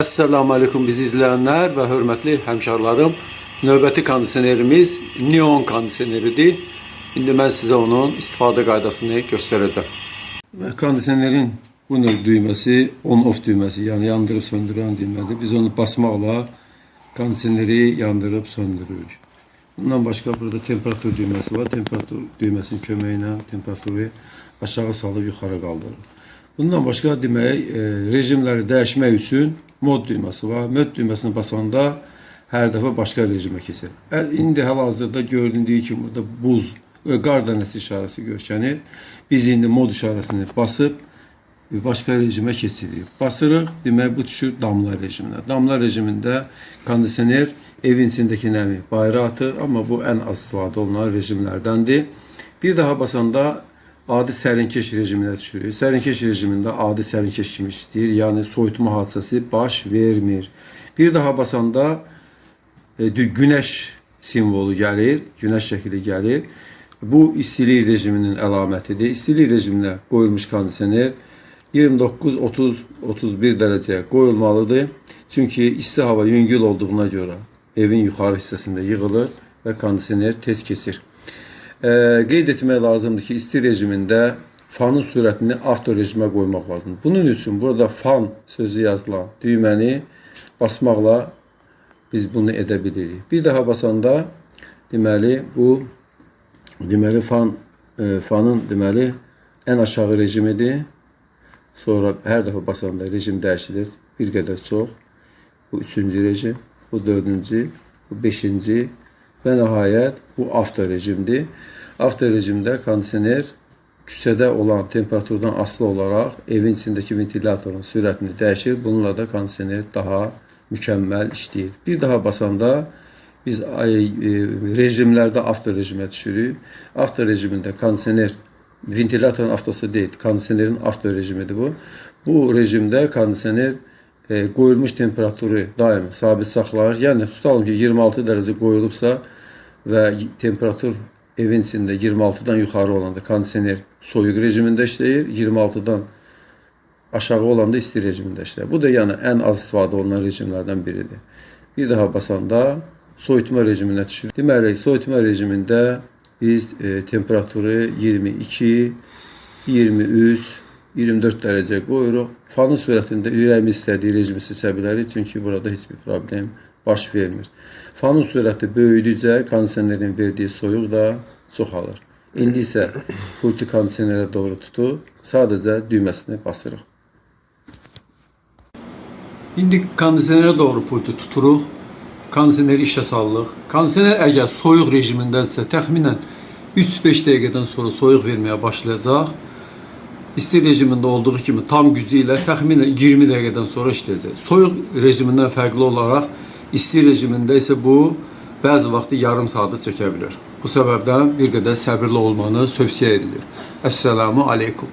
Assalamu aleykum bizi izleyenler ve hörmətli həmkarlarım. Növbəti kondisionerimiz Neon kondisioneridir. İndi mən sizə onun istifadə qaydasını göstərəcəm. Və kondisionerin bu növ düyməsi on-off düyməsi, yəni yandırıb söndürən düymədir. Biz onu basmaqla kondisioneri yandırıb söndürürük. Bundan başqa burada temperatur düyməsi var. Temperatur düyməsinin köməyi ilə temperaturu aşağı salıb yuxarı qaldırır. Bundan başqa demək, rejimləri dəyişmək üçün mod düyməsi var. Mod düyməsini basanda hər dəfə başqa rejimə keçir. İndi hal-hazırda göründüyü kimi burada buz, qar dənəsi işarəsi görsənir. Biz indi mod işarəsini basıb başqa rejimə keçirik. Basırıq, demək bu düşür damla rejiminə. Damla rejimində kondisioner evin içindəki nəmi bayıra atır, amma bu ən az istifadə olunan rejimlərdəndir. Bir daha basanda adi sərinkeş rejiminə düşürük. Sərinkeş rejimində adi sərinkeş kimi işləyir, yəni soyutma hadisəsi baş vermir. Bir daha basanda günəş simvolu gəlir, günəş şəkli gəlir. Bu istilik rejiminin əlamətidir. İstilik rejiminə qoyulmuş kondisioner 29, 30, 31 dərəcəyə qoyulmalıdır. Çünki isti hava yüngül olduğuna görə evin yuxarı hissəsində yığılır və kondisioner tez keçir. Qeyd etmək lazımdır ki, isti rejimində fanın sürətini avto rejimə qoymaq lazımdır. Bunun üçün burada fan sözü yazılan düyməni basmaqla biz bunu edə bilirik. Bir daha basanda deməli bu deməli fanın deməli ən aşağı rejimidir. Sonra hər dəfə basanda rejim dəyişilir bir qədər çox. Bu üçüncü rejim, bu dördüncü, bu beşinci və nəhayət bu avto rejimdir. Avto rejimdə kondisioner küçədə olan temperaturdan asılı olaraq evin içindəki ventilatorun sürətini dəyişir. Bununla da kondisioner daha mükəmməl işləyir. Bir daha basanda biz rejimlərdə avto rejimə düşürük. Avto rejimində kondisioner ventilatorun avtosu deyil, kondisionerin avto rejimidir bu. Bu rejimdə kondisioner qoyulmuş temperaturu daim sabit saxlayır. Yəni tutalım ki 26 dərəcə qoyulubsa və temperatur evin içində 26-dan yuxarı olanda kondisioner soyuq rejimində işləyir, 26-dan aşağı olanda isti rejimində işləyir. Bu da yəni ən az istifadə olunan rejimlərdən biridir. Bir daha basanda soyutma rejiminə düşür. Deməli, soyutma rejimində biz temperaturu 22, 23, 24 dərəcə qoyuruq. Fanın sürətində ürəyimiz istədiyi rejimi seçə bilərik, çünki burada heç bir problem baş vermir. Fanın sürəti böyüdükcə kondisionerin verdiyi soyuq da çoxalır. İndi isə pultu kondisionerə doğru tutub sadəcə düyməsini basırıq. İndi kondisionerə doğru pultu tuturuq. Kondisioneri işə salırıq. Kondisioner əgər soyuq rejimindədirsə, təxminən 3-5 dəqiqədən sonra soyuq verməyə başlayacaq. İsti rejimində olduğu kimi tam gücü ilə təxminən 20 dəqiqədən sonra işləyəcək. Soyuq rejimindən fərqli olaraq isti rejimində isə bu bəzi vaxtı yarım saatı çəkə bilər. Bu səbəbdən bir qədər səbirli olmanız tövsiyə edilir. Əssalamu aleykum.